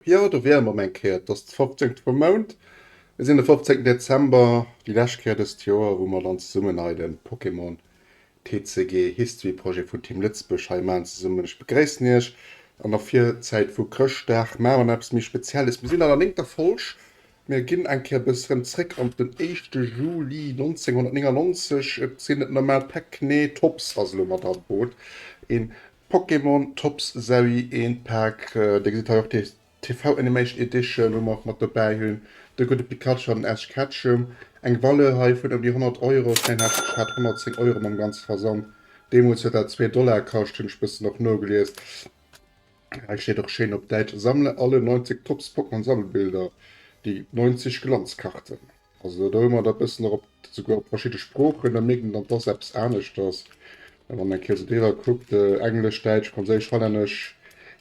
Jo, do wiere mer erëm eng Kéier. Et ass de 15. vum Mount. Mir sinn de 15. Dezember, déi lescht Kéier dëst Joer, wou mer dann zesummen hei de Pokémon TCG History Projet vun Team Lëtzebuerg hei maachen zesummen. Ech begréissen Iech an der Virzäit vu Chrëschtdag. Maache mer nach eppes méi Spezielles. Mir sinn an der néngter Folg. Mir ginn eng Kéier e bësse rëm zréck an den éischte Juli 1999. Et sinn net normal Päck, nee, Topps ass elo mat am Boot. Een Pokémon Topps Serie 1 Pak, dir gesitt hei och déi TV Animation Edition wou mer och mat dobäi hunn, de gudde Pikachu an den Ash Ketchum. Eng Valeur hei vun ëm déi 100 Euro, ech mengen hat ech hat 110 Euro mam ganze Versand, deemools huet dat 2 Dollar kascht, hunn ech bëssen och nogelies. Hei steet och schéin op Däitsch, Sammle alle 90 Topps Pokémon Sammelbilder, die 90 Glanzkarten. Also do hu mer dat bëssen och op, souguer op verschidde Sproochen, da mierkt een dann, dass eppes anescht ass, wann een eng Kéier esou driwwer kuckt, Englesch, Däitsch, Franséisch, Hollännesch,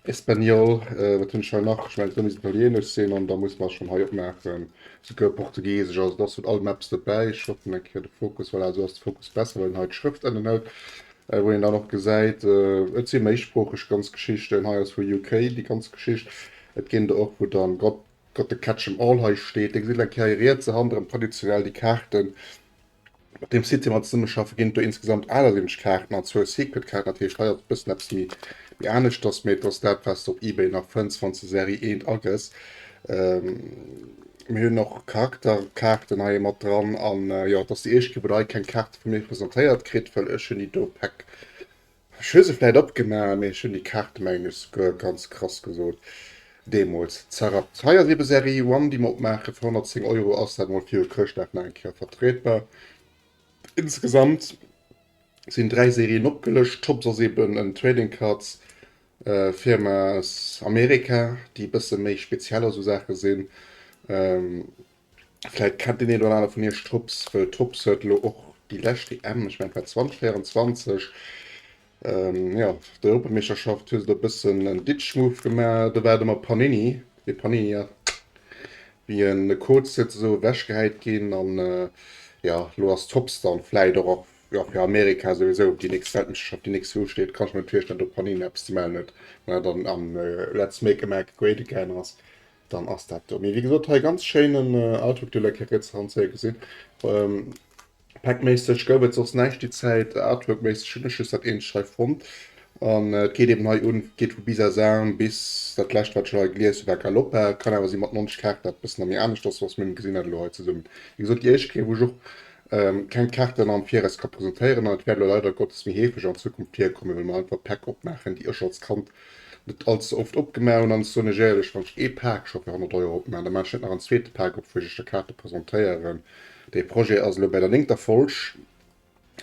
Espagnol, wat hunn ech hei nach, ech mengen et do misst Italienesch sinn an da muss mer schonn hei opmaachen, souguer Portugiesesch, also et ass vun allem eppes dobäi. Ech hoffen eng Kéier de Fokus, voilà, esou ass de Fokus besser, well een hei d'Schrëft ënnen huet, wou een dann och gesäit, et si méisproocheg ganz Geschichten, hei ass vu UK déi ganz Geschicht, et ginn der och wou dann Gott, Got to catch 'em all hei steet. Dir gesitt eng Kéier hei rietse hannerem traditionell déi Kaarten. Mat deem Site, dee mer zesummeschaffen, ginn et do insgesamt 78 Kaarten an zwou Secret Kaarten. Dat heescht, hei ass e bëssen eppes méi méi aneschters, mee et ass dat, wat s de op eBay nach fënns, wann s de Serie eent agëss. Mir hunn och Charakterkaarten hei mat dran an jo, et ass déi éischt Kéier, wou der hei keng Kaarte vu mir presentéiert kritt, wëll ech hunn déi do Päck Ech hu se vläit opgemaach, mee ech hunn déi Kaarte mengen ech souguer, ganz krass gesot, deemools zerrappt. Hei ass ebe Serie One, déi mer opmaachen. Fir 110 Euro ass dat mol viru Chrëschtdag nach eng Kéier vertrietbar. Insgesamt sinn 3 Serien opgelëscht. Topps ass eben en Trading Cards Firma aus Amerika, déi e bësse méi speziell a sou Saache sinn. Vläit kennt deen een oder aner vun iech Topps, wëll Topps huet elo och déi lescht EM, ech mengen et war 2024, jo, d'Europameeschterschaft, hu se do e bëssen en Ditch-Move gemaach. Do war et ëmmer Panini, wéi Panini a wéi en Code souzesoen ewechgehäit ginn. An jo, elo ass Topps dann vläit och och, jo, fir Amerika souwisou déi nächst Weltmeeschterschaft, déi nächst usteet, kann ech mer net virstellen, datt do Panini eppes ze mellen huet, wann dat dann am Let's Make America Great Again ass. Dann ass dat do. Mee wéi gesot, hei ganz schéinen Artwork, do lecker riets Hand ze gesinn. Packméisseg gouf et soss näischt déi Zäit. Artworkméisseg hunn ech just dat eenzegt hei fonnt. An et geet eben hei un, geet vu Bisasam bis dat lescht wat ech hei gelies hu war Galoppa. Et kann awer si mat 90 Kaarten dat e bëssen nach méi anescht ass, soss mir gesinn dat elo hei zesummen. Wéi gesot, déi éischt Kéier wou ech och keng Kaarten am Viraus ka presentéieren an et wäert elo leider Gottes méi heefeg an Zukunft virkommen, well mer einfach Päck opmaachen déi ech als Kand net all ze oft opgemaach hunn an ech soen iech éierlech, wann ech ee Pak scho fir 100 Euro opmaachen, da maachen ech net nach en zweete Pak op, wou ech iech da Kaarte presentéieren. Dee Projet ass elo bäi der néngter Folg.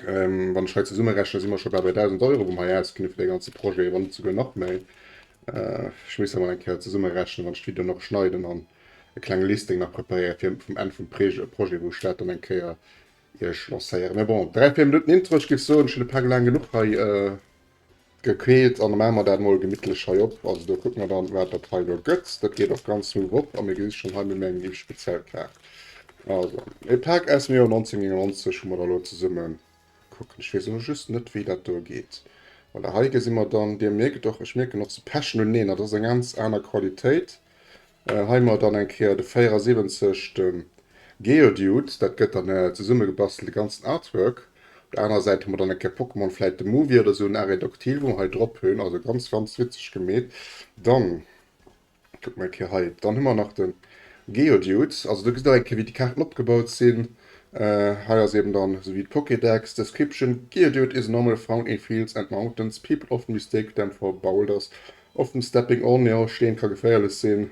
Wann ech hei zesummerechnen, si mer scho bal bei 1.000 Euro, wou mer hei ausginn hu fir dee ganze Projet, wann net souguer nach méi. Ech misst da mol eng Kéier zesummerechnen, wann ech d'Video nach schneiden an e klenge Listing nach preparéiere fir vum Enn vum Projet, wou ech dat dann eng Kéier iech lancéieren. Mä bon, 3, 4 Minutten Intro, ech géif soen, ech hunn e Pak laang genuch hei Gequält an da maache mer dat mol gemittlech hei op. Also do kucke mer dann wat dat hei elo gëtt. Dat geet och ganz smooth op a mir gesi schonn hei mir hunn eng speziell Kaart. Also e Pak aus dem Joer 1999 hu mer da elo zesummen kucken. Ech weess elo just net wéi dat do geet. Voilà, hei gesi mer dann, dir mierkt och, ech mierken och se pechen uneneen, dat ass eng ganz aner Qualitéit. Hei mer dann eng Kéier de 74, de Geodude, dat gëtt dann zesummegebastelt, de ganzen Artwork. Op der anerer Säit hu mer dann eng Kéier Pokémon, vläit de Movie oder sou, en Aerodactyl, wou mer hei drop hunn, also ganz, ganz witzeg gemeet. Dann, kucke mer eng Kéier hei, dann hu mer nach de Geodude, also do gesitt der eng Kéier, wéi déi Kaarten opgebaut sinn. Hei ass eben dann esou wéi d'Pokédex, Description, Geodude is a normal found in fields and mountains, people often mistake them for boulders. Often stepping on, jo, Steen ka geféierlech sinn,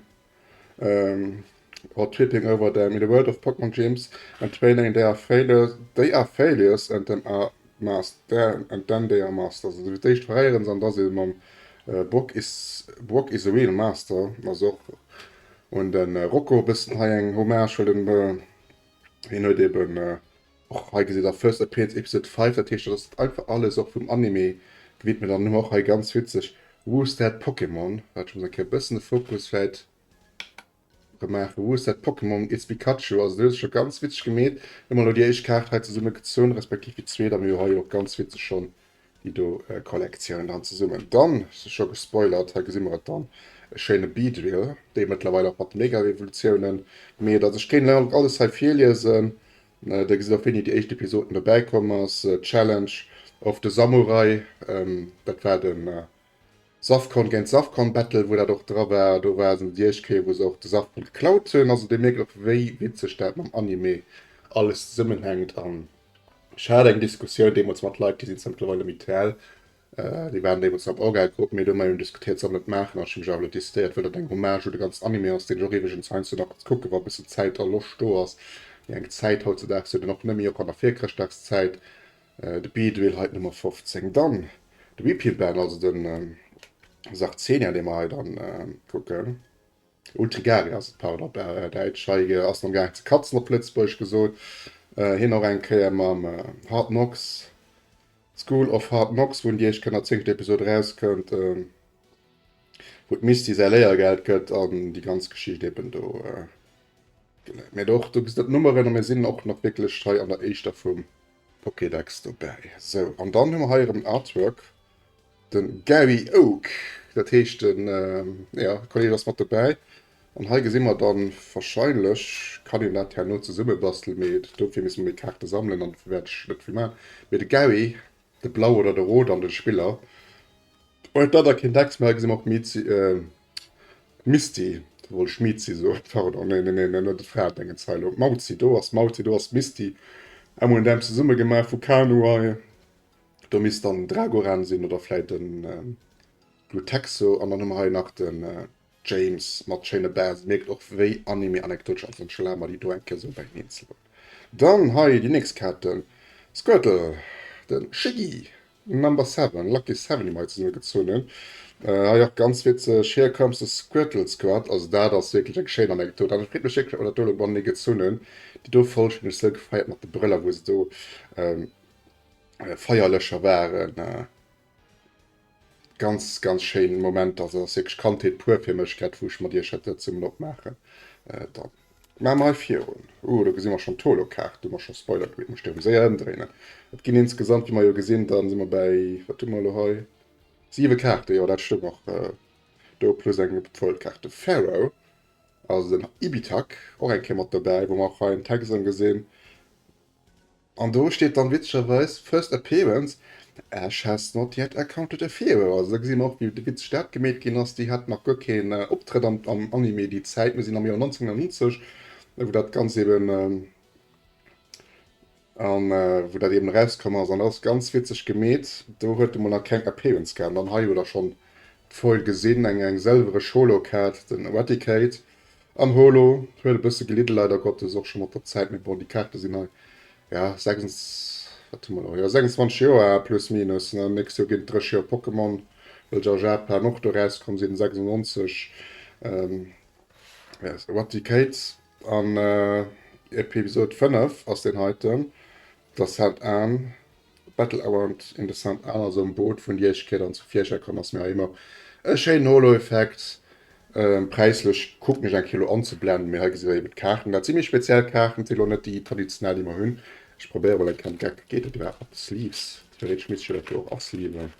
or tripping over them. In the world of Pokémon gyms and training they are failures, they are failures and then are master, and then they are masters. Also fir d'éischt verréieren se an da si se mam Brock is, Brock is a real master. Also och un de Rocco e bëssen hei eng Hommage, well den, hien huet eben Och hei gesitt der First Appearance Episode 5, dat heescht dat ass einfach alles och vum Anime gewidmet an och hei ganz witzeg Who's that Pokémon, wat ech muss eng Kéier e bëssen de Fokus vläit remaachen, Who's that Pokémon, it's Pikachu, also dat huet sech scho ganz witzeg gemeet. Hu mer elo déi éischt Kaart hei zesumme gezunn, respektiv déi zweet a mir hu hei och ganz witzeg schonn. Déi do Kollektioun dann zesummen. Dann, scho gespoilert, hei gesi mer et dann, e schéine Beedrill, dee mëttlerweil och mat de Mega-Evolutiounen gemeet ass. Ech kéint elo alles hei virliesen. Dir gesitt och wéini déi éischt Episoden dobäi komm ass, Challenge of the Samurai, dat war de Safcon géint Safcon Battle, wou dat och dra war. Do war se déi éischt Kéier, wou se och de Safcon geklaut hunn. Also dir mierkt och wéi witzeg dat mam Anime alles zesummenhänkt an Ech hat eng Diskussioun deemools mat Leit, déi sinn zwar mëttlerweil am ITL, déi waren deemools am Orga-Grupp, mee do hu mer eben diskutéiert, solle mer et maachen? An ech hu mech awer elo decidéiert, well dat eng Hommage u de ganzen Anime ass, deen ech och iwwregens heiansdo nach kucken, wa e bëssen Zäit a Loscht do ass. Mee eng Zäit hautzedaags huet een och net méi, och an der Virchrëschtdagszäit. De Beedrill hei d'Nummer 15. Dann de Weepinband, also de Sarcenia, dee mer hei dann kucken. Ultrigari ass et, pardon, op Däitsch. Hei ass en am gaang ze katzen, op Lëtzebuergesch gesot. Hien och eng Kéier mam Hard Knocks, School of Hard Knocks, wou en déi éischt Kéier an der zéngter Episod erauskënnt, wou d'Misty säi Léiergeld gëtt an déi ganz Geschicht eben do. Mee och do gesitt der d'Nummeren a mir sinn och nach wierklech hei an der éischter vum Pokédex dobäi. Sou, an dann hu mer hei erëm en Artwork. Den Gary Oak, dat heescht den jo Kolleg ass mat dobäi an hei gesi mer dann wahrscheinlech, kann een dat herno zesummebastelen, mee dofir misse mer méi Kaarte sammelen an dofir wäert ech net vill maachen, mee de Gary, de Blau oder de Rot an de Spiller huet dat a keen Text, mee hei gesi mer och d'Mizi, d'Misty, do wollt ech Mizi soen, pardon, nee nee nee net d'Fraendéngens hei elo, d'Mauzi, do ass d'Mauzi, do ass d'Misty, M&M zesumme gemaach vu Kanu hei. Do misst dann en Dragoran sinn oder vläit en Glutexo. An dann hu mer hei nach den James mat schéine Bass. Mierkt och wéi Anime-anekdotesch ass an scho laang mer déi do eng Kéier sou beieneen ze hunn. Dann hei déi nächst Kaart, den Squirtle, den Shiggy, Number 7, Lucky 7, déi mer hei zesumme gezunn hunn. Hei och ganz witzeg, Here comes the Squirtle Squad. Also dat ass wierklech eng schéin Anekdot an et freet mech wierklech, datt mer dat do elo beienee gezunn hunn. Déi do Folg hunn ech sou gefeiert mat de Brëller wou se do Feierlëscher waren. Ganz ganz schéin Momenter, also ass wierklech Kandheet pur fir mech, grad wou ech mat iech dat zesummen opmaachen. Dann maache mer hei virun. Uh, do gesi mer schonn d'Holo-Kaart, do hu mer scho Spoiler kritt, muss ech déi erëm séier ëmdréinen. Et ginn insgesamt, wéi mer jo gesinn, dann si mer bäi, wat hu mer elo hei, siwe Kaarte, jo dat stëmmt och, do plus eng Foil-Kaart. De Pharaoh, also den Ibitak, och eng Kéier mat dobäi, wou mer och hei en Text erëm gesinn. An do steet dann witzegerweis First appearance, Ash has not yet encountered a Fearow. Also da gesi mer och wéi witzeg dat gemeet ginn ass. Déi hat nach guer keen Optrëtt am am Anime déi Zäit. Mir sinn am Joer 1990, wou dat Ganzt eben an wou dat eben erauskomm ass. An dat ass ganz witzeg gemeet. Do huet e mol nach keng Appearance gehat. An dann hei hutt der schonn d'Foil gesinn, eng eng sëlwereg Holo-Kaart, den Raticate. Am Holo huet e bësse gelidde leider Gottes, och scho mat der Zäit, mee bon déi Kaarte sinn hei ja 6, wat hu mer elo, jo 26 Joer al plus minus, ne, nächst Joer ginn et 30 Joer Pokémon, wëll se a Japan och do erauskomm sinn 96, what decade an Episode 5 ass deen heiten, der Saint Anne. Battle Around in the Saint Anne, also um Boot vun déi éischt Kéier dann zu Virschäi komm ass, mir hei ëmmer e schéinen Holo-Effekt. Präislech kucken ech eng Kéier elo anzeblenden, mee hei gesitt der eben d'Kaarten. Dat si méi speziell Kaarten, et si elo net déi traditionell déi mer hunn. Ech probéiere mol eng Kéier am Geck, geet dat iwwerhaapt mat de Sleeves? Theoretesch misst ech jo dat do och asleeven.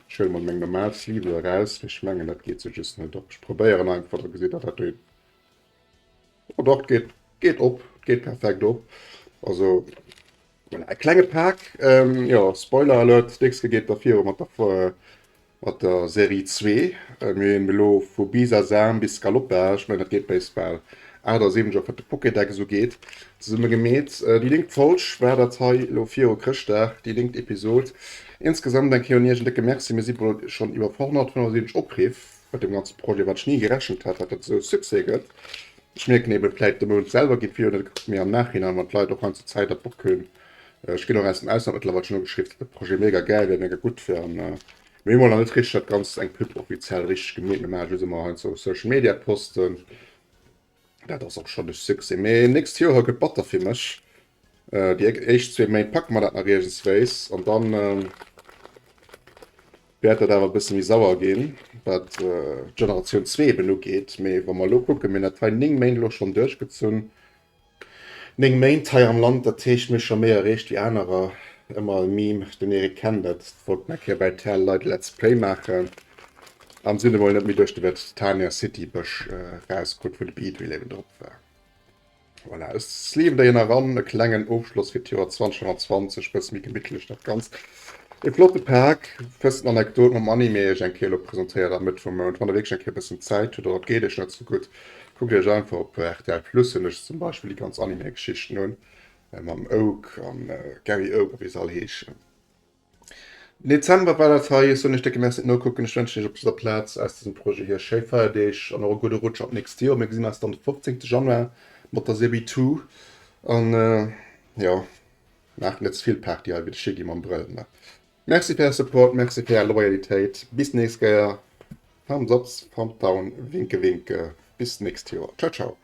Ech huele mol meng normal Sleeve elo eraus, mee ech mengen dat geet sou just net op. Ech probéieren einfach, da gesitt der dat do. Oh dach, geet, geet op, geet perfekt op. Also Voilà, e klenge Pak. Ähm, jo, Spoiler Alert, d'nächst Kéier geet da viru mat der, mat der Serie 2. Äh, mir hunn elo vu Bisasam bis Galoppa, ech mengen dat geet bis bal 78 och wat de Pokédex ugeet, zesumme gemeet. Äh, déi néngt Folg war dat hei elo viru Chrëschtdag, déi néngt Episod. Insgesamt eng Kéier un iech en décke Merci, mir si bal schonn iwwer 175 Opriff bei deem ganze Projet, wat ech ni gerechent hat, datt dat esou e Succès gëtt. Ech mierken eben, vläit de Mount selwer geet vill net gekuckt, mee am Nachhinein, wann d'Leit och heiansdo Zäit a Bock hunn. Ech ginn och aus dem Ausland mëttlerweil schonn ugeschriwwen, datt de Projet mega gäil wier, mega gutt wier. An mir hu mol nach net richteg dat Ganzt, eng Pub offiziell richteg gemeet. Mir maache just ëmmer heiansdo Social Media Posten. Dat ass och schonn e Succès. Mee nächst Joer gëtt batter fir mech. Déi éischt zwee Méint packe mer dat nach iergendswéis an dann wäert dat awer e bësse méi sauer ginn, wat d'Generatioun 2 eben ugeet. Mee wa mer elo kucken, mir hunn dat hei 9 Méint elo schonn duerchgezunn, 9 Méint hei am Land, dat heescht, mir hu scho méi erreecht wéi anerer. Ëmmer e Meme, den Eric kennt et, wollt eng Kéier bei Tell Leit e Let's Play maachen an sinn emol net méi duerch de Vertania City Bësch rauskrut, wou de Beedrill eben drop war. Voilà, ech sleeven déi nach an, e klengen Ofschloss fir d'Joer 2025, bësse méi gemittlech dat Ganzt. E flotte Pak, bëssen Anekdot mam Anime iech eng Kéier elo presentéiert am Mëtt vum Mount. Wann der wierklech eng Kéier bëssen Zäit hutt oder et geet iech net sou gutt, kuckt iech einfach op rtl Plus hunn ech zum Beispill déi ganz Anime-Geschichten un, mam Oak an Gary Oak a wéi se all heeschen. Den Dezember war dat hei. Ech soen iech décke Merci fir d'Nokucken. Ech wënschen iech op dëser Plaz aus dësem Projet hier schéi Feierdeeg an och e gudde Rutsch an d'nächst Joer. Mir gesinn eis dann de 15 Januar mat der Serie 2 an jo, maacht net ze vill Party hei wéi de Shiggy mam Brëll, ne? Merci fir är Support, Merci fir är Loyalitéit. Bis d'nächst Kéier. Thumbs ups, Thumbs down, Winke winke. Bis d'nächst Joer. Ciao ciao.